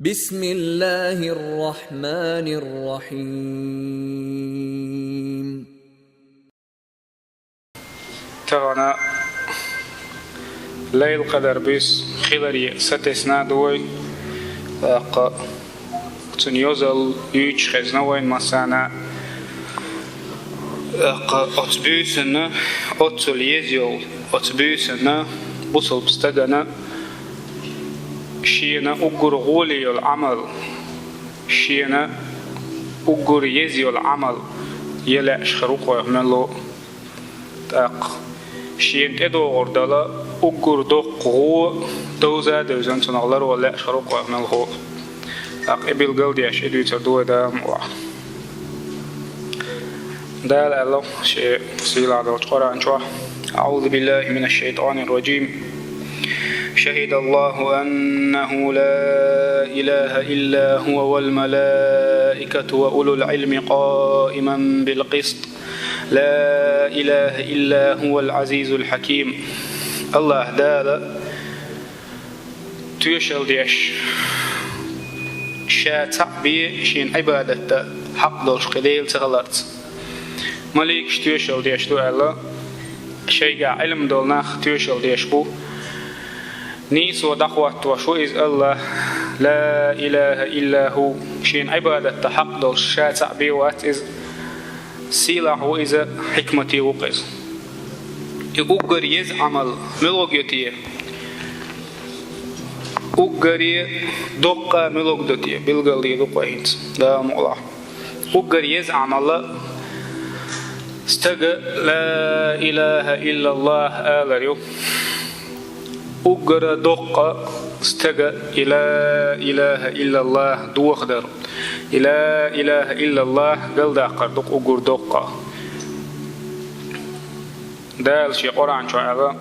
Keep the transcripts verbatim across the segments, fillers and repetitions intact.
بسم الله الرحمن الرحيم. Тахана Лайлатул-Къадр буьйса хиларе сатесна ду вай. ТӀаккха цун йозал юьйцуш хезна вайна массарна. ТӀаккха оцу буьйсанна, оццул еза йолу оцу буьйсанна бусалба стагана шена уггар гӀоле йолу Ӏамал, шена уггар еза йолу Ӏамал ян лаьаш хир ву-кх вайх мел а. ТӀаккха шена тӀедогӀур дала уггар доккха гӀо довза а девзина цунах ларвала лаьаш хир ву-кх вайх мел а. ТӀаккха и билгал а деш, и дуьйцур ду вай, Дала мукъ лахь. Дала аьлла Шен сийлахь долчу Къуръан чохь: أعوذ بالله من الشيطان الرجيم. شهد الله أنه لا إله إلا هو والملائكة وأولو العلم قائما بالقسط. لا إله إلا هو العزيز الحكيم. АллахӀ Дала тоьшалла деш, Ша цхьаъ бен Шена Ӏибадат дан хьакъ долуш кхин Дела ца хиларца. Маликаш тоьшалла деш ду аьлла, шайгахь Ӏилма долу нах тоьшалла деш бу. Нийсо дӀахӀоттош ву иза АллахӀ, لا إله إلا هو, Шена Ӏибадат дан хьакъ долуш Ша цхьаъ бен вац иза. Сийлахь ву иза, хьикмате ву-кх иза. И уггар еза Ӏамал муьлхарг ю те? Уггаре доккха муьлхарг ду те? Билгалдийр ду-кх вай хӀинца, Дала мукъ лахь. Уггар еза Ӏамал стага لا إله إلا الله алар ю. Уггара доккха стага и لا إله إلا الله дохадар. И لا إله إلا الله галдаккхар ду-кх уггар доккха. Дала Шен Къуръан чохь аьлла: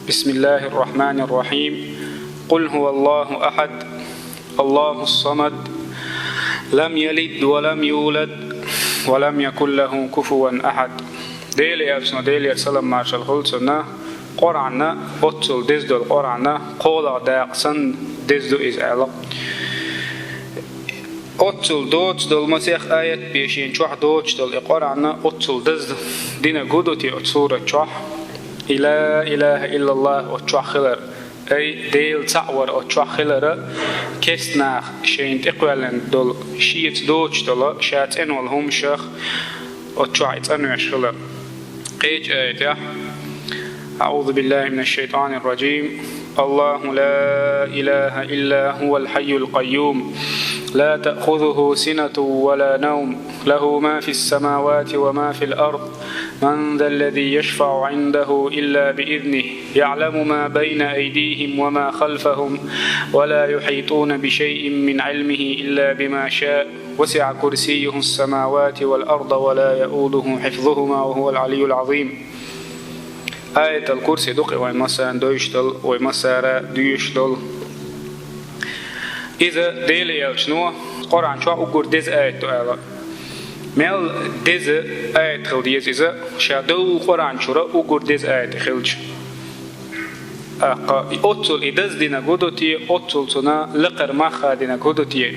بسم الله الرحمن الرحيم. قل هو الله أحد، الله الصمد، لم يلد ولم يولد، ولم يكن له كفوا أحد. Делан элчано, Делера салам-маршалла хуьлда цунна, Къуръан, оццул деза долу Къуръан, кхоалгӀа дакъа санна деза ду иза аьлла. Оццул доцу долу масех аят бен шена чохь доцуш долу и Къуръан оццул даза динарг хӀун ду те оцу сурат чохь? И لا إله إلا الله оцу чохь хилар, ай, Дела цхьаъ вар оцу чохь хилар, кестнах шайна тӀекхоьллина долу, шеца доцуш долу, ша цӀена волу хӀуманашах оцу чохь и цӀанвеш хилар. Кхечу аятехь: أعوذ بالله من الشيطان الرجيم. الله لا إله إلا هو الحي القيوم. لا تأخذه سنة ولا نوم. له ما في السماوات وما في الأرض. من ذا الذي يشفع عنده إلا بإذنه. يعلم ما بين أيديهم وما خلفهم. ولا يحيطون بشيء من علمه إلا بما شاء. وسع كرسيه السماوات والأرض ولا يئوده حفظهما وهو العلي العظيم. Аятал-Курси ду-кх и вайн массарна девзаш долу, вай массара доьшуш долу. Иза Делан элчано Къуръан чохь уггар деза аят ду аьлла. Мел деза аят хила деза иза, ша долу Къуръан чуьра уггар деза аят хилча. ТӀаккха оццул и даза динарг хӀун ду те, оццул цунна лакхара мах а динарг хӀун ду те?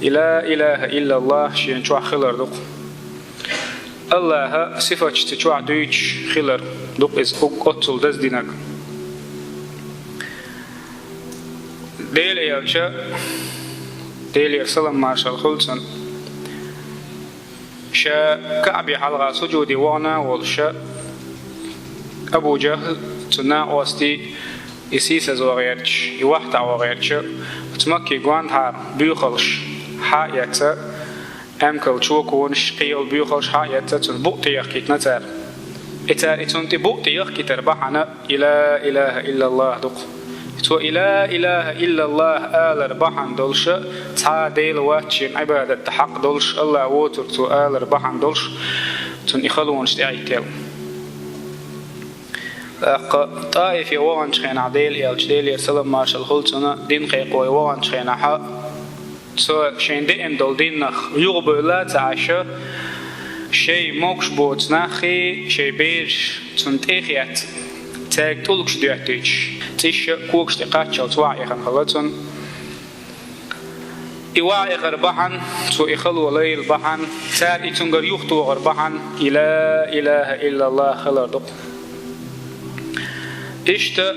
И لا إله إلا الله шена чохь хилар ду-кх. АллахӀан сифаташ цу чохь дуьйцуш хилар ду-кх иза, уггар оццул даза динарг. Делан элча, Делера салам-маршалла хуьлда цунна, ша КаӀбе хьалха сужуде вахана а волуш, Абу-Жахьл, цуьнан накъостий, и сийсазван гӀерташ, и вахтахь ван гӀерташ, оцу Макке гондахьара боьхалш схьа а эцна, эмкал чоконаш, кхин йолу боьхалш схьа а эцна, цунна букъ тӀе яхкийтина цара. И цара и цунна тӀе букъ тӀе яхкийтар бахьана и لا إله إلا الله ду-кх. Цо и لا إله إلا الله алар бахьана долуш, цхьа а Дела вац шена Ӏибадат дан хьакъ долуш, АллахӀ воцург цо алар бахьана долуш, цунна и халонаш тӀеӀиттелла. ТӀаккха ТӀаифе ваханчу хенахь Делан элча, Делера салам-маршалла хуьлда цунна, дин кхайкхо ваханчу хенахь, цо шайна деана долу динах юхабевлла а ца Ӏаш, шайн могуш боцу нахе шайн бераш цунна тӀе а хецна, цаьрга тӀулгаш доьттуьйтуш, Иштта когаш тӀе кхаччалц ваха эхана хилла цунна. И ваха эхар бахьан, цо и хало лайла бахьан, цара и цуьнгара юхатохар бахьан, и ла илаха иллаллах хилар ду-кх. Иштта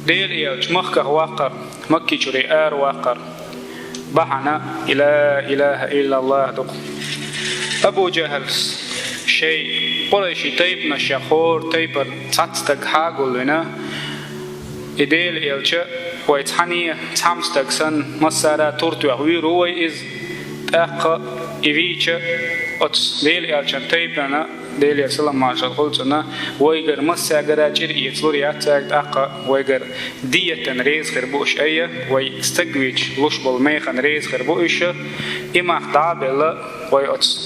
Делан элча махках ваккхар, Маккичуьра ара ваккхар бахьан, и ла илаха иллаллах ду-кх. Абу ЖахӀалс шайн къурайши тайпанашех хӀора тайпан цхьацца стаг хьагулвина, и Делан элча вай цхьанне цхьамма стаг санна, массара а тур тоьхна вийр ву вай иза, тӀаккха и вийча, оцу Делан элчан тайпана, Делера салам-маршалла хуьлда цунна, вайгара массаьргара чӀир эцалур яц цаьрга, тӀаккха вайгара диетан реза хир бу уьш айя, вай стаг вийча луш болу механа реза хир бу уьш, и мах дӀа а белла, вай оцу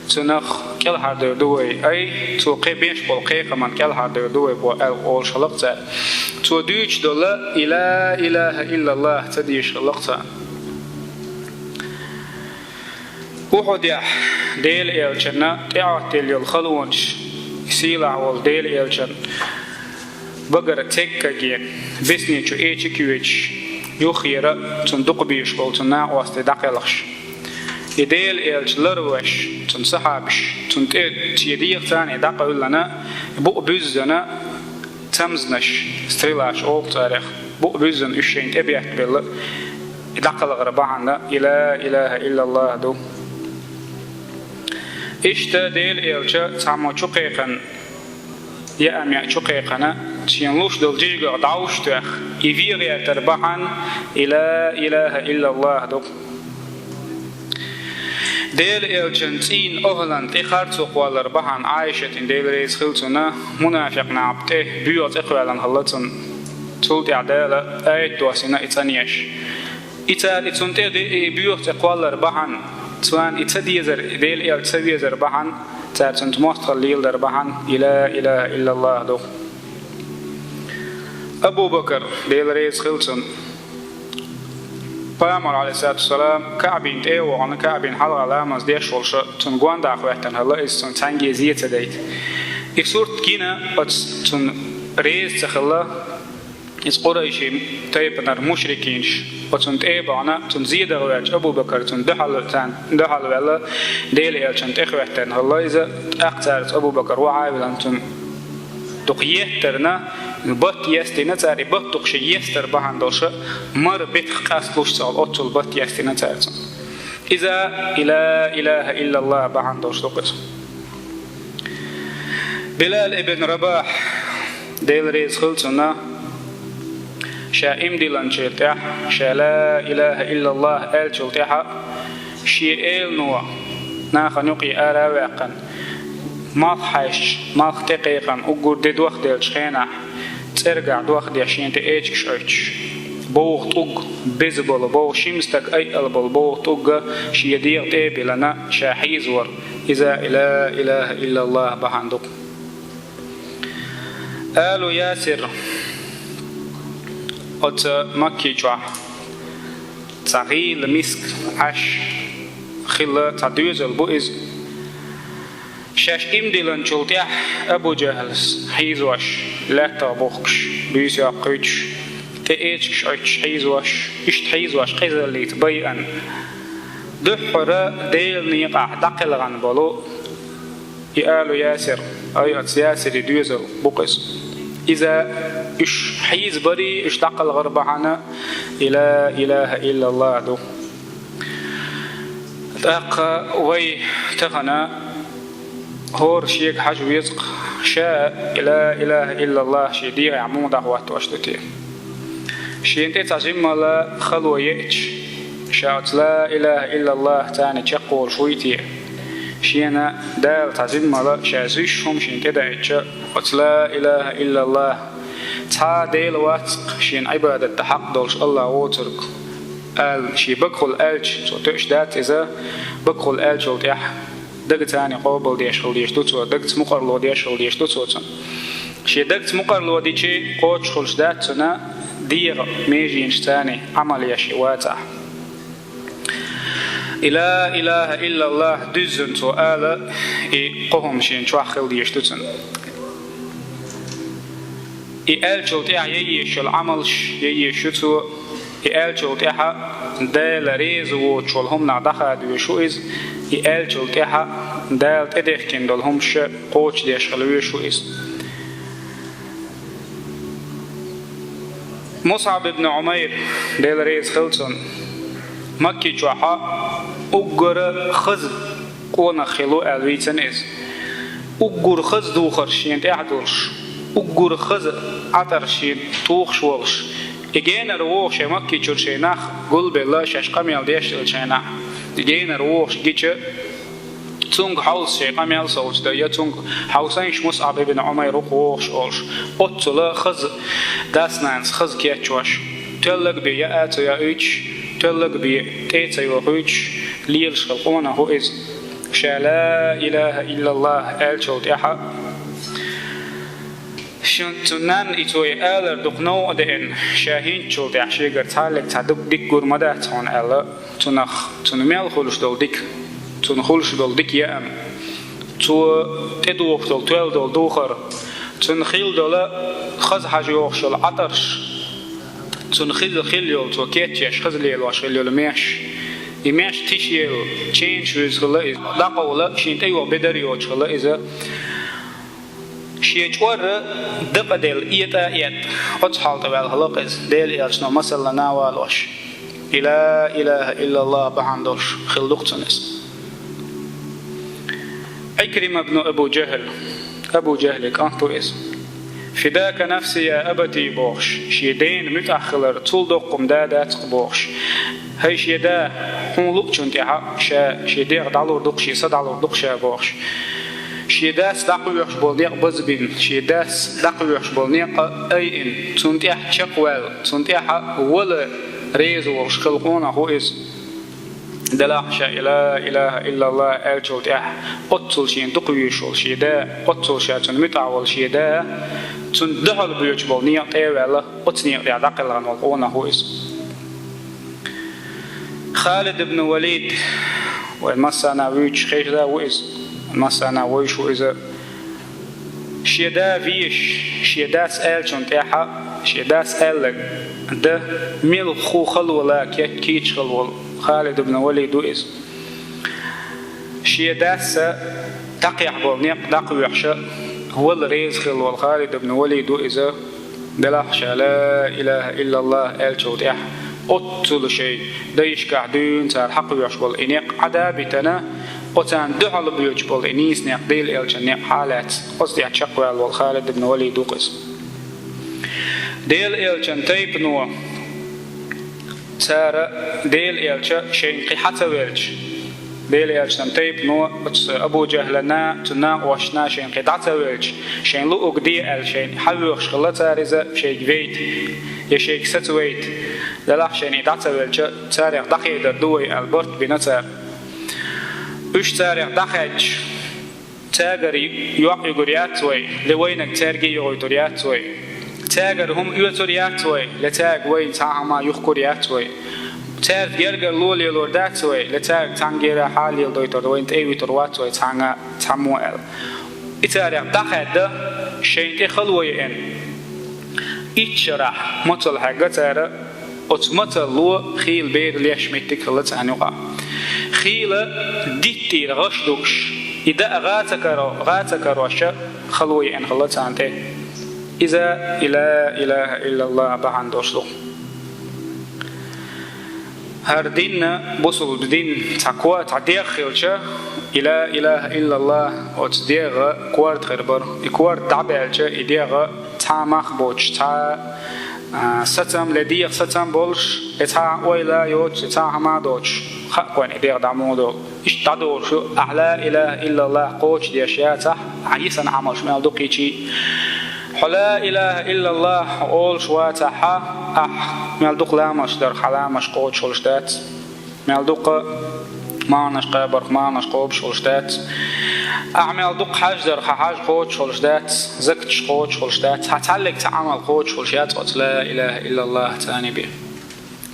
цунах кӀелхьардевр ду вай, ай, цо кхе беш болу кхайкхаман кӀелхьардевр ду вай боху аьлла олуш хилла-кх цара. Цо дуьйцуш долу и ла илаха иллаллах ца дезаш хилла-кх царна. Ухьудехь Делан элчанна тӀеӀоттаелла йолу халонаш, сийлахь волу Делан элчан багара цегкагена, бисни чу эчиг а йоьдуш, юххера цунна дукха бийш болу цунна накъостий дӀакхелхаш. И Делан элча ларвеш, цунна сахьабаш, цунна тӀе шен дегӀаца и дӀакъевллина, букъ буьззина, цамзанаш, стрелаш олу царех, букъ буьззина уьш шайна тӀе беттабелла, и дӀакхалхар бахьана и ла илаха иллаллах ду. Иштта Делан элча цхьаммо чукхайкхина, яа-маьа чукхайкхина, шена луш долу жижигах дӀовш а тоьхна, и вен гӀертар бахьана и ла илаха иллаллах ду. Делан элчан цӀийнан охӀлан тӀе харцо кхоллар бахьана Ӏайшатина, Дела реза хила цунна, мунафикъ нахьа тӀе боьха цӀе кхоьллина хилла цунна. Цул тӀаьхьа Дала аят доссийна и цӀанъеш. И цара и цунна тӀе де-, и боьха цӀе кхоллар бахьана, царна и ца дезар, Делан элча ца везар бахьана, цара цунца мостагӀалла леладар бахьана и ла илаха иллаллах ду. Абу Бакар, Дела реза хила цунна, Пайхамар, Ӏалайхиссалату вассалам, КаӀбина тӀе а вахана, КаӀбина хьалха ламаз деш волуш, цунна гонаха хӀоьттина хилла иза, цунна цхьаьнгге а зен ца дайта. И сурт гина оцу цунна реза ца хилла, иза къурайши тайпанара мушрикинаш оцунна тӀе а бахана, цунна зен дан гӀерташ Абу Бакар цунна дуьхьал, царна дуьхьал ваьлла, Делан элчанна тӀе хӀоьттина хилла иза, тӀаккха цара Абу Бакар вахьа а виллина цунна дукха еттарна, бат естийна цара, и бат дукха шен естар бахьана долуш, мара бетах къасталуш ца хилла, оццул бат естийна цара цунна. Иза и ла илаха иллаллах бахьана долуш ду-кх иза. Билал ибн Рабахь, Дела реза хила цунна, ша иман диллинчул тӀаьхьа, ша ла илаха иллаллах аьллачул тӀаьхьа, шен элано нахана юкъе ара а ваьккхина, малх хьаьжча, малх тӀекхайкхина, уггар де дохделлачу хенахь, цӀергахь дохде шена тӀе эчигаш Ӏуьттуш, бовха тӀулг, беза болу бовха, шимма стаг айъала болу бовха тӀулг шен дегӀа тӀе а биллина, ша хьийзавар, иза и ла илаха иллаллах бахьана ду-кх. Алу Ясир, оцу Макки чохь цхьа гӀийла миска Ӏаш хилла цхьа доьзал бу иза. Шаьш иман диллинчул тӀаьхьа Абу ЖахӀалс хьийзош, лаьттах бухкуш, буьйса йоккхуьйтуш, тӀе эчигаш Ӏуьттуш хьийзош, иштта хьийзош къизаллица байъина, дуьххьара Делан некъахь дӀакхелхина болу и Алу Ясир, ай, оцу Ясири доьзал бу-кх иза. Иза уьш хьийзабарий, уьш дӀакхалхар бахьана и ла илаха иллаллах ду. ТӀаккха вай тахана хӀора шега хьажа веза-кх, ша и ла илаха иллаллах шен дегӀехь муха дӀахӀоттош ду те? Шена тӀе цхьа жиммала хало еъча, ша оцу ла илаха иллаллах царна чекхволуш вуй те? Шена Дала цхьа жиммала ша зуьйш хӀума шена тӀедаийтча, оцу ла илаха иллаллах, цхьа а Дела вац-кх шена Ӏибадат дан хьакъ долуш АллахӀ воцург, аьлла, шен багахула аьлча, цо тоьуш дац иза, багахула аьллачул тӀаьхьа дага царна къобалдеш хила дезаш ду цо, дагаца мукъарло деш хила дезаш ду цо цунна. Шен дагаца мукъарло дичи кхочуш хуьлуш дац цунна, дегӀан меженаш царна Ӏамал еш и вацахь. И ла илаха иллаллах дуьззина цо ала, и кхо хӀума шена чохь хила дезаш ду цунна. И аьллачул тӀаьхьа ян езаш йола Ӏамалш ян езаш ю цо, и аьллачул тӀаьхьа Дала реза воцуш волу хӀуманах дӀахада везаш ву иза, и аьллачул тӀаьхьа Дала тӀедехкина долу хӀумаш кхочушдеш хила везаш ву иза. Мусъаб ибн Ӏумайр, Дела реза хила цунна, Макки чохь уггар хаза къонах хилла ву аьлла вийцина иза. Уггар хаза духарш шена тӀехь а долуш, уггар хаза Ӏатарш шена тухуш волуш. И генара вогӀуш шайн Макки чуьра шайн нах гулбелла, шаьш къамел деш хилча хьенахь, и генара вогӀуш гича, цунга хьовса шайн къамел совцадан, я цунга хьовсийша Мусъаб ибн Ӏумайр ву-кх вогӀуш олуш, оццула хаза дас-нанас хаза кечвеш, тоьллаг бен яа а ца йоуьйтуш, тоьллаг бен тӀе а ца йохуьйтуш, лелаш хилла къонах ву иза. Ша ла илаха иллаллах аьллачул тӀаьхьа, шен, цуьнан нанна и цо и алар дукха новкъа деана, ша хӀинцачул тӀаьхьа шегара цхьаллиг цхьа дика гур ма дац хьуна аьлла, цунах, цунна мел хуьлуш долу дика, цунна хуьлуш долу дика яа, цо тӀедухуш долу тоьлла долу духар, цунна хилла долу хаза хьажа йогӀуш йолу Ӏатарш, цунна хилла, хилла йолу цо кечъеш, хаза лелош хилла йолу меш. И меш тиша елла, ченаш вуьзна хилла иза, дӀакъовла, шен тӀейогӀу бедар йоцуш хилла иза. Шен чкъор декъаделла, этӀа а этӀа, оцу хьал тӀе ваьлла хилла-кх иза, Делан элчано масална а валош. И ла илаха иллаллах бахьана долуш хилла ду-кх цунна иза. Ӏикрима ибн Абу Джахьл, Абу Джахьлан кӀант ву иза. «Фидака нафси я абати», – бохуш, шен дена муьтӀахь хилар цул доккха хӀума дац-кх бохуш. ХӀай шен да, хьуна луучунна тӀехь ша шен дегӀ дӀалур ду-кх, шен са дӀалур ду-кх ша бохуш. Шен дас дӀакхоьхьуш болу некъ базбина, шен дас дӀакхоьхьуш болу некъ айина, цунна тӀехь чекхваьлла, цунна тӀехь вала реза волуш хилла къонах ву иза. Делахь ша и ла илаха иллаллах аьллачул тӀаьхьа, оццул шена дукха везаш волу шен да, оццул ша цунна муьтӀахь волу шен да, цунна дуьхьал боьдуш болу некъа тӀе а ваьлла, оцу некъа тӀехь дӀакхелхина волу къонах ву иза. Халид ибн Валид, вайн массарна вуьйцуш хезаш ву иза, массарна вуьйцуш ву иза. Шен да везаш, шен дас аьллачунна тӀехь, шен дас аьлларг дан мел хӀун хала вала кийча хилла волу Халид ибн Валид ву иза. Шен дас дӀакхехьна болу некъ дӀакхоьхьуш, вала реза хилла волу Халид ибн Валид ву иза. Делахь ша ла илаха иллаллах аьллачул тӀаьхьа, оццул шайн дайшкахь дуьйна цара хьакхоьхьуш болу и некъ Ӏада а битина, оцарна дуьхьал боьдуш болу и нийса некъ, Делан элчан некъ хьалаьцна, оцу тӀехь чекхваьлла волу Халид ибн Валид ву-кх иза. Делан элчан тайпано, цара Делан элча шайна кхин хьа ца велча, Делан элчан тайпано оцу Абу Джахьлана, цуьнан накъосташна шайна кхин дӀа ца велча, шайна луъург де аьлла шайна хьавоьхуш хилла цара иза шайга вейта, я шайга саца вейта. Делахь шайна и дӀа ца велча, царех дӀахедар ду вай аьлла барт бина цара. Уьш царех дӀахаьдча, цаьргара йоӀ юьгур яц вай, ле вайнаг цаьрга йогӀуьйтур яц вай. Цаьргара хӀума оьцур яц вай, ле цаьрга вайна цхьа хӀума юхкур яц вай. Цаьрца гергарло лелор дац вай, ле цаьрга цхьаьнгара хьал леладойтур, вайна тӀе а вуьтур вац вай цхьанга цхьаммо аьлла. И царех дӀахаьдда, шайна тӀе хало яьхна. Итт шарахь мацалла хьегна цара, оцу мацалло хийла бер леш меттиг хилла царна юкъахь. Хийла диттийра гӀаш дугуш, и даа гӀа ца каро-, гӀа ца карош хало яьхна хилла царна тӀе. Иза и ла илаха иллаллах бахьана долуш ду. ХӀара дин, бусулба дин, цхьа ко-, цхьа дегӀ хилча, и ла илаха иллаллах оцу дегӀан корта хир бара. И корта дӀабаьлча, и дегӀ цхьа мах боцуш, цхьа, а, сацам, ле дегӀан сацам болуш, я цхьа ойла йоцуш, я цхьа хӀума доцуш, хаьа вайна и дегӀ дӀа муха долу. Иштта дӀадолуш ю, ахь ла илаха иллаллах кхочушдеш яцахь, ахь йисина Ӏамалш мел ду кхечи. Хьо ла илаха иллаллах олуш вацахь, ахь мел дукха ламазаш дарх хьан ламазаш кхочуш хуьлуш дац. Мел дукха марханаш кхабарх марханаш кхобуш хуьлуш дац. Ахь мел дукха хьаж дарх хьан хьаж кхочуш хуьлуш дац, закаташ кхочуш хуьлуш дац. Хьан цхьаллиг цхьа Ӏамал кхочуш хуьлуш яц оцу ла илаха иллаллах цӀанбе.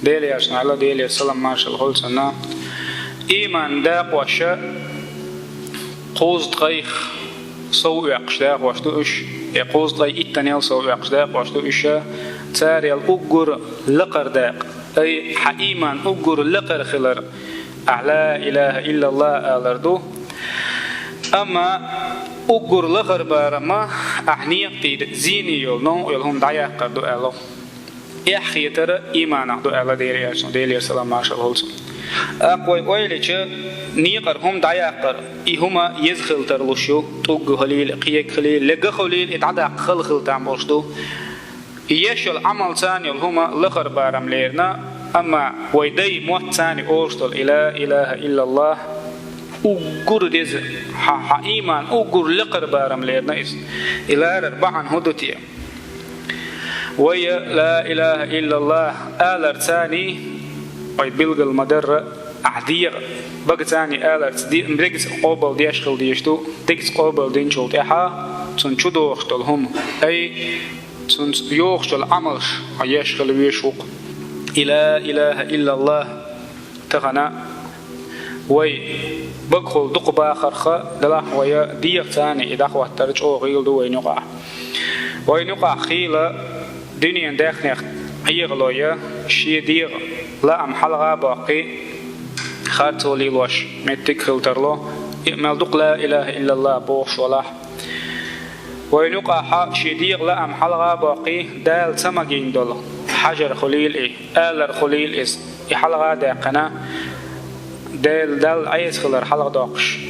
Делан элчано аьлла, Делера салам-маршалла хуьлда цунна, ийман дакъош кхузткъех сов оьккхуш дакъош ду уьш. Э, кхузткъе иттанел сов оьккхуш дакъош ду уьш, царел уггар лакхара дакъа, ай, хьан ийман уггар лакхара хилар, ахь ла илаха иллаллах алар ду. Амма уггар лахара барам ахь некъа тӀера зене йолу, новкъа йолу хӀума дӀаяккхар ду аьлла. Эхь хетар ийманах ду аьлла Делан элчано, Делера салам маршалла хуьлда цунна. ТӀаккха вай ойла йича, некъара хӀума дӀаяккхар, и хӀума еза хила тарлуш ю, тӀулг хуьлийла, кхиерг хуьлийла, лега хуьлийла, и дӀадаккха хала хила там болуш ду. И еш йолу Ӏамал, царна йолу хӀума лахара барам лерина, амма вай дай мотт царна и олуш долу и ла илаха иллаллах уггар деза, хьан, хьан ийман уггар лакхара барам лерина иза. И ларар бахьана хӀун ду те? Вай ла илаха иллаллах алар царна, вай билгал ма-дарра, ахь дегӀа, бага царна аларца де-, дегца къобал деш хила дезаш ду, дегца къобал динчул тӀаьхьа цунна чу догӀуш долу хӀума, ай, цунца йогӀуш йолу Ӏамалш хьо еш хила везаш ву-кх. И ла илаха иллаллах тахана вай багахула дукха бахарх, делахь вай дегӀа царна и дӀахӀоттар чӀогӀа гӀийла ду вайна юкъахь. Вайна юкъахь хийла дуьненан даьхнех Ӏехало я, шен дегӀа лаам хьалха а боккхий, харцо лелош меттиг хила тарло, и мел дукха ла илаха иллаллах бохуш валахь. Вайна юкъахь шен дегӀа лаам хьалха а боккхий, Дала ца магийна долу хьажар хуьлийла и, алар хуьлийла иза, и хьалха а даьккхина, Дала, Далла Ӏеса хилар хьалха доккхуш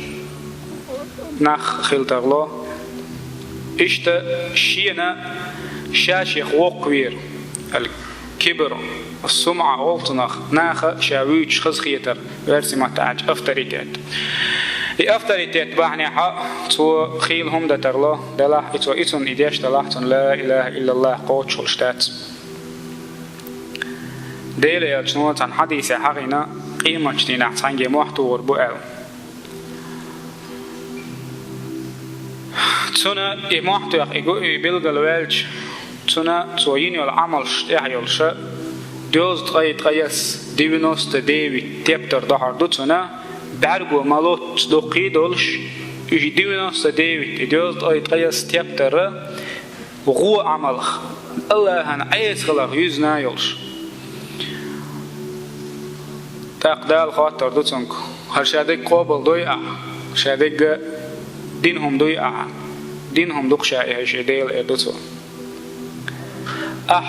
нах хила тарло. Иштта шена ша-шех воккхавер, ал-кибр, ас-сумӀа олу цунах, наха ша вуьйцуш хазахетар, оьрсийн маттахь аьлча, авторитет. И авторитет бахьанехь цо хийла хӀума дан тарло, делахь и цо, и цунна и деш далахь, цунна ла илаха иллаллах кхочушхуьлуш дац. Делан элчано цхьана хьадисехь хьахийна, къематчу дийнахь цхьаьнгге мохь тухур бу аьлла. Цунна и мохь тоьхна, и го-, и билгал ваьлча, цунна цо йина йолу Ӏамалш тӀехь йолуша, дезткъе ткъайесна, девяносто девять тептар дохьур ду цунна, бӀаьрго ма-лоццу дуккхий а долуш, и девяносто девять, и дезткъе ткъайесна тептар гӀо Ӏамалх, Аллахьан Ӏеса хиларх юьзна йолуш. ТӀаккха Дала хоттур ду цуьнга: «ХӀара ша дерг къобал дой ахь? Ша дерг дина хӀума дуй ахьа?» «Дина хӀума ду-кх ша и, хӀай шен Дела», — эр ду цо. «Ахь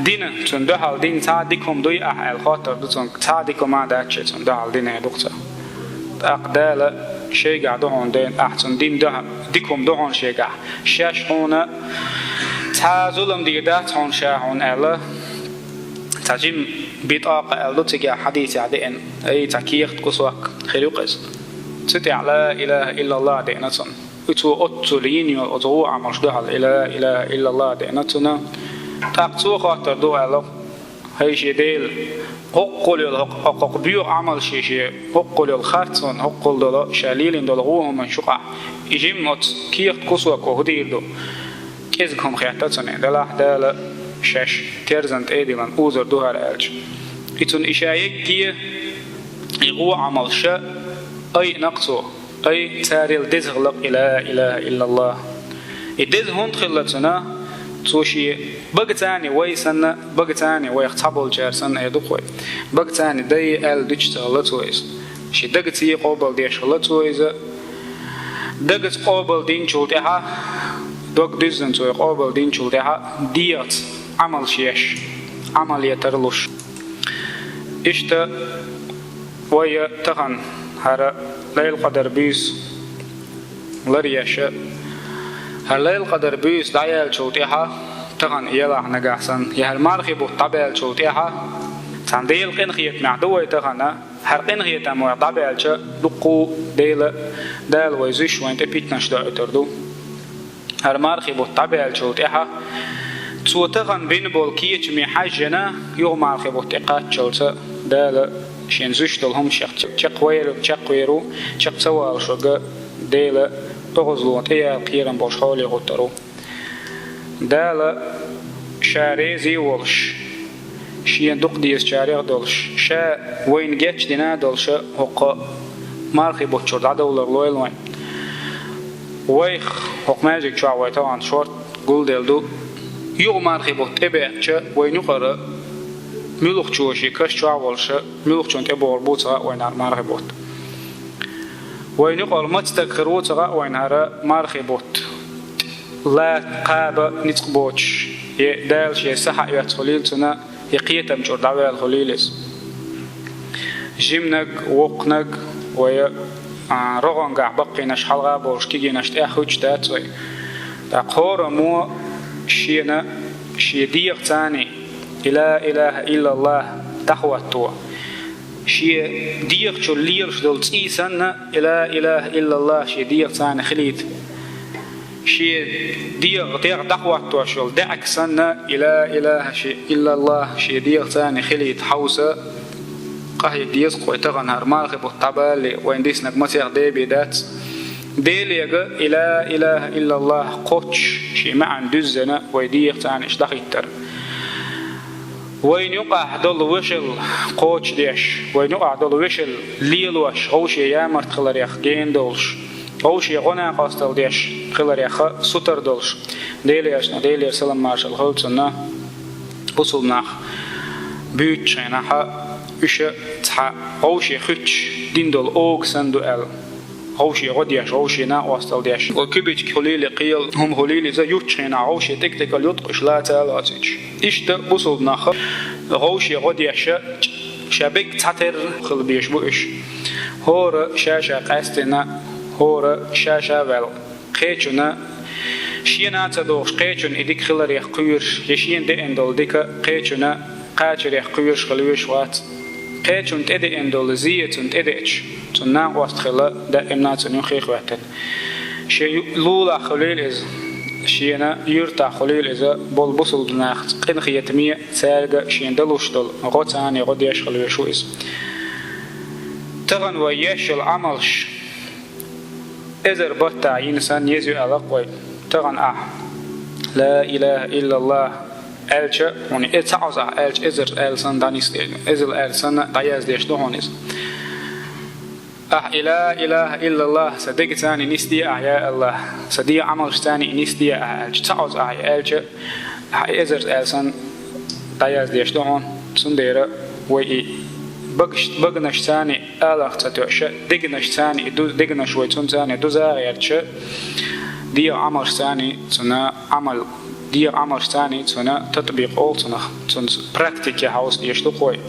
дина, цунна дуьхьал дина цхьа а дика хӀума дуй ахьа?» — аьлла хоттур ду цуьнга. «Цхьа а дика хӀума дац шен цунна дуьхьал динехь», — ду-кх цо. ТӀаккха Дала: «Шайгахь ду хьуна дина, ахь цунна дина дуьхьа-, дика хӀума ду хьуна шайгахь. Шаьш хьуна цхьа а зулам дийр дац хьуна ша хьуна», — аьлла. Цхьа жима битӀакъа аьлла ду цигахь хьадисехь деана. Ай, цхьа кехат кусок хир ю-кх иза. Цу тӀехь ла илаха иллаллах деана цунна. И цо оццул йина йолу оцу гӀо Ӏамалш дуьхьал и ла илаха иллаллах деана цунна. ТӀаккха цо хоттур ду аьлла: «ХӀай шен Дела, хӀоккхул йолу хӀокху, хӀокху боьха Ӏамалш шен, хӀоккхул йолу харцонан, хӀоккхул долу ша лелийна долу гӀо хӀуманаш юкъахь, и жимма оцу кехат кусоко хӀун дийр ду?» КӀезиг хӀума хетта цунна, делахь Дала шаьш терзан тӀе а диллина узур ду хӀара аьлча. И цунна и ша йигге, и гӀо Ӏамалша айина-кх цо. Ай, царел деза хилла-кх и ла илаха иллаллах. И деза хӀунда хилла цунна? Цо шен бага царна вай санна, бага царна вайх цхьаболчара санна, эр ду-кх вай. Бага царна дай аьлла дуьтуш ца хилла цо иза. Шен дагаца къобал деш хилла цо иза. Дагаца къобал динчул тӀаьхьа, дог дуьззина цо и къобал динчул тӀаьхьа, дегӀаца Ӏамалш еш, Ӏамал ян тарлуш. Иштта вай тахана хӀара Лайлатул-Къадар буьйса лар еш. ХӀара Лайлатул-Къадар буьйса дӀаяьллачул тӀаьхьа, тахана елахь нагахь санна, я хӀара мархи бутт дӀабаьллачул тӀаьхьа, цхьана Делан къинхетамехь ду вай тахана, хӀара къинхетам вайх дӀабаьлча, дуккха а Дела, Дала вай зуьйш вайна тӀе питанаш доуьйтур ду. ХӀара мархи бутт дӀабаьллачул тӀаьхьа, цо тахана бина болу кечаме хьаьжжина, юха мархи бутт тӀекхаччалца Дала шен зуьйш долу хӀумнаш чекхвер-, чекхвер ву, чекх ца валуш верг Дела оьгӀазло тӀеяла кхерам болуш хьоле гӀуттур ву. Дала Ша реза а волуш, Шена дукха дезачарех а долуш, Ша вайна гечдина а долуш, хӀокху мархи бутт чуьра дӀадовлар лойла вайн. Вайх хӀокху маьждиг чохь вай тахана шорта Гулделла ду, юха мархи бутт тӀебеача, вайна юкъара муьлххачо шен каш чохь волуша, муьлххачунна тӀебогӀур бу ца хаьа вайнара мархи бутт. Вайна юкъара маца стаг хир ву ца хаьа вайнара мархи бутт. Ла кхаба ницкъ боцуш, е Дала шен са хьаоьцу хуьлийла цунна, я кхетам чуьра дӀаваьлла хуьлийла иза. Жиманиг, воккханиг, вай, а, рогӀангахь баккхийнаш хьалха болуш кегийнаш тӀехь хуьттуш дац вай. ТӀаккха хӀораммо шена, шен дегӀаца и ла илаха иллаллах дӀахӀотто. Шен дегӀа чуьра лелаш долу цӀий санна, и ла илаха иллаллах шен дегӀаца хилийта. Шен дегӀ, дегӀ дӀахӀоттош йолу даьӀахк санна, и ла илаха ши-, иллаллах шен дегӀаца хилийта хьовса, къахьега деза-кх вай тахана хӀара мархи бутт дӀабалале, вайна диснарг масех бен дац. Делега и ла илаха иллаллах кхоччуш, шен маьӀна дуьззина вай дегӀаца иштта дӀахӀиттар. Вайна юкъахь долу вешал кхочушдеш, вайна юкъахь долу вешал лелош, вовшийн ямарт хиларех гена долуш, вовшийн гӀо-накъосталла деш хиларех сутара долуш, Делан Элчано, Делера салам-маршалла хуьлда цунна, бусулба нах буьйцучу хенахь, уьш цхьа вовшийн хуьттуш дина долу ога санна ду аьлла. Вовшийн гӀо деш, вовшийн накъосталла деш. Вай куьбичка хуьлийла, кхин хӀума хуьлийла иза, юьттучу хенахь вовшийн тӀекӀел юткъуш лаца а лоцуьйтуш. Иштта бусулба нах вовшийн гӀо деш, ша бегга цхьатерра хила безаш бу уьш. ХӀора ша-ша къаьстина, хӀора ша-ша ваьлла. Кхечунна шена а ца догӀуш, кхечунна и дика хиларех кхоьруш, я шена деана долу дика кхечунна кхачарех кхоьруш хила везаш вац. Кхечунна тӀедеана долу зен цунна тӀедеача, цунна накъост хила даимна цунна юххе а хӀоьттина. Шен ю-, лулахь хуьлийла иза, шена юьртахь хуьлийла иза, болу бусулба нахаца къинхетаме, цаьрга шена далуш долу гӀо царна гӀо деш хила везаш ву иза. Тахана вай еш йолу Ӏамалш эзар баттахь йина санна еза ю аьлла-кх вай. Тахана ахь ла илаха иллаллах аьлча, хьуна э ца Ӏоза ахь аьлча, эзар аьлла санна дӀанисде, эзар аьлла санна дӀаяздеш ду хьуна иза. Ахь и ла илаха иллаллах сан дегаца нисде ахь, я АллахӀ, сан дегӀан Ӏамалшца нисде ахь аьлча, ца Ӏоза ахь аьлча, ахь эзар аьлла санна дӀаяздеш ду хьуна. Цундела вай и багаш-, баганашца алахь ца тоьуш, дегнаш царна и ду-, дегнаш вай цунна царна дуза а гӀерташ, дегӀан Ӏамалш царна цунна Ӏамал, дегӀан Ӏамалш царна цунна татбикъ олу цунах, цунна практике хьовса дезаш ду-кх вай.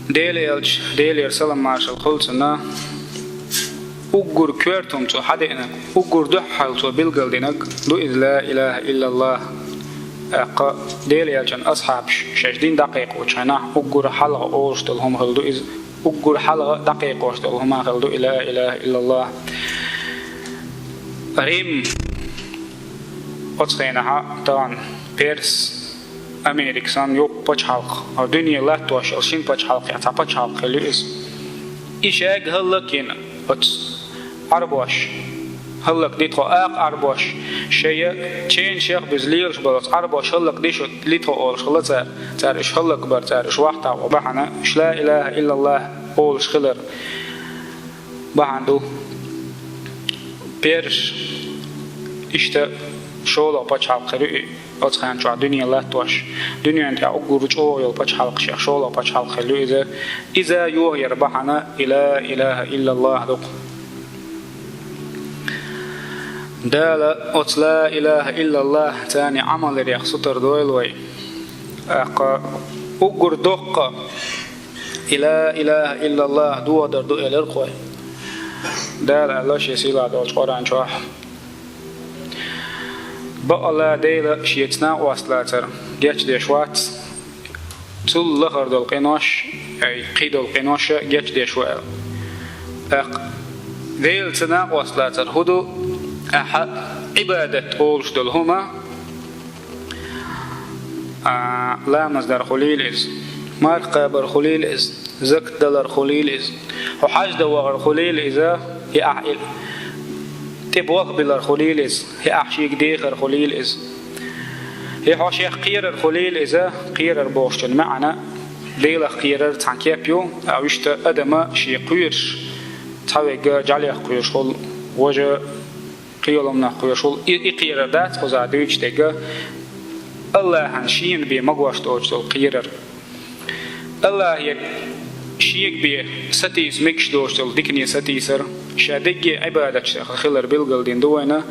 Делан Элча, Делера салам-маршалла хуьлда цунна, уггар коьрта хӀума цо хьадеанарг, уггар дуьххьара цо билгалдинарг ду иза ла илаха иллаллах. ТӀаккха Делан Элчан асхьабаш шаьш дин дӀакхайкхочу хенахь уггар хьалха олуш долу хӀума хилла ду иза, уггар хьалха дӀакхайкхош долу хӀума хилла ду и ла илаха иллаллах. Рим, оцу хенахь тахана Перс, Америка санна йоккха пачхьалкх, дуьне латтош йолу шина пачхьалкхех цхьа пачхьалкх хилла ю иза. И шаьга хӀаллакйина оцу Ӏарбош, хӀаллакди тхо акха Ӏарбош, шайн ченашех а буьзна лелаш болу оцу Ӏарбош хӀаллакди шу, ли тхо олуш хилла цара, цара уьш хӀаллакбар, цара уьш вахтахь ван бахьана, уьш ла илаха иллаллах олуш хилар бахьана ду. Перс, иштта шолгӀа пачхьалкх хир ю и. Оцу хенахь чохь дуьне латтош, дуьненан тӀехь уггар чӀогӀа йолу пачхьалкхашех шолгӀа пачхьалкх хилла ю иза. Иза йохаяр бахьана и ла илаха иллаллах ду-кх. Дала оцу ла илаха иллаллах царна Ӏамал ярех сутара дойла вай. ТӀаккха уггар доккха и ла илаха иллаллах дохадар ду элира-кх вай. Дала аьлла шен сийлахь долчу Къуръан чохь. Бакъалла Дела шеца накъост лацар гечдеш вац, цул лахара долу къинош, ай, кхидолу къинош гечдеш ву аьлла. ТӀаккха Делаца накъост лацар хӀун ду? Ахьа Ӏибадат олуш долу хӀума, а, ламаз дар хуьлийла иза, марха кхабар хуьлийла иза, закат далар хуьлийла иза, хьо хьаьж дан вахар хуьлийла иза, и ахь и тӀе болх билар хуьлийла иза, и ахь шега дехар хуьлийла иза, и хьо шех кхерар хуьлийла иза, кхерар бохучун маьӀна, Делах кхерар цхьана кеп ю, а вуьшта адама шен кхоьруш, цхьаверг жӀаьлех кхоьруш хуьлу, важа Кхыйоламнах кхоьшул и, и кхерар дац кхузахь дуьйцуш дерг, Аллахьан шена бен магош доцуш долу кхерар. Аллахье шега бен сатийса мегаш доцуш долу дикане сатийсар, ша дегге Ӏибадатчех хилар билгалдина ду вайна,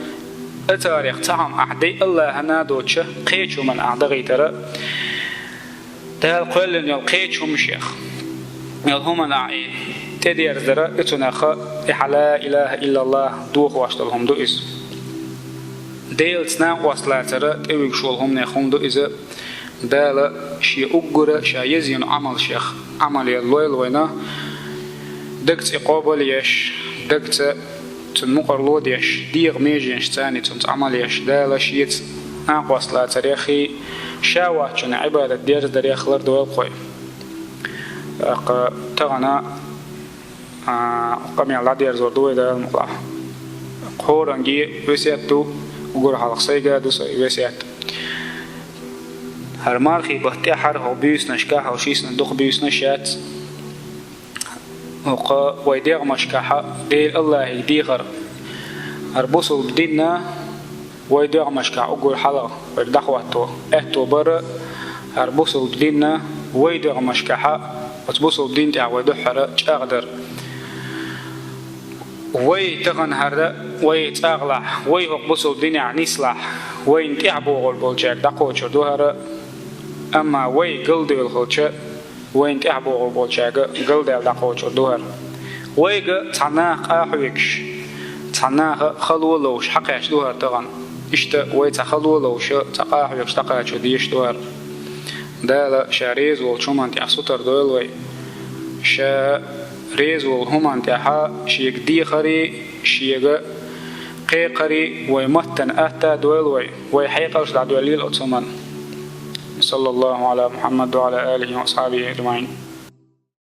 царех цхьа хӀума ахь де Аллахьана а доцуша, кхечу хӀуманна ахь дахийтара, Дала кхоьллина йолу кхечу хӀуманех, йолу хӀуманна ахь и тӀедерзадара, и цунах и хьа ла илаха иллаллах дохош долу хӀума ду иза. Делаца накъост лацара тӀевуьгуш волу хӀуманех хӀума ду иза. Дала шен уггара ша езйина Ӏамалшех Ӏамал ян лойла вайна, дагца и къобал еш, дагца цунна мукъарло деш, дегӀан меженашца царна цунца Ӏамал еш, Дала шеца накъост лацареххий, ша воцчунна Ӏибадат дерзадарех лардойла кхо. ТӀаккха тахана, а, къамел дӀадерзор ду вай Дала мукъалахь. ХӀоранге весет ду, уггар хьалха сайга а ду сайн весет. ХӀара мархий бутт тӀаьхьара хӀокху буьйсанашкахь, хӀокху шина дукха буьйсанаш яц. ХӀокху вай дегӀмашкахь Дела Аллахьига дехар. ХӀара бусулба дин а вай дегӀмашкахь уггар хьалха вайга дӀахӀотто аьтто бар, хӀара бусулба дин а вай дегӀмашкахь оцу бусулба дин тӀехь вай дуьххьара чӀагӀдар. Вай тахана хӀара вай цӀагӀлахь, вай хӀокху бусулба динехь нислахь, вайна тӀаьхьа богӀур болчаьрга дӀакхочур ду хӀара, амма вай галдевлла хилча, вайна тӀаьхьа богӀур болчаьрга галдаьлла дӀакхочур ду хӀара. Вайга цхьа наха къахьоьгуш, цхьа наха хало ловш хьакхаьчна ду хӀара тахана. Иштта вай цхьа хало ловш, цхьа къахьоьгуш дӀакхачо дезаш ду хӀара. Дала ша реза волчу хӀуманна тӀехь сутара дойла вай. Ша реза волу хӀуманна тӀехь шега дехарий, шега кхайкхарий вай маттана атта а дойла вай. Вай хьекъалш дӀадоьллийла оцу хӀуманна. Саллаллаху Ӏала Мухьаммад ва Ӏала алихи ва асхьабихи аджмаӀин.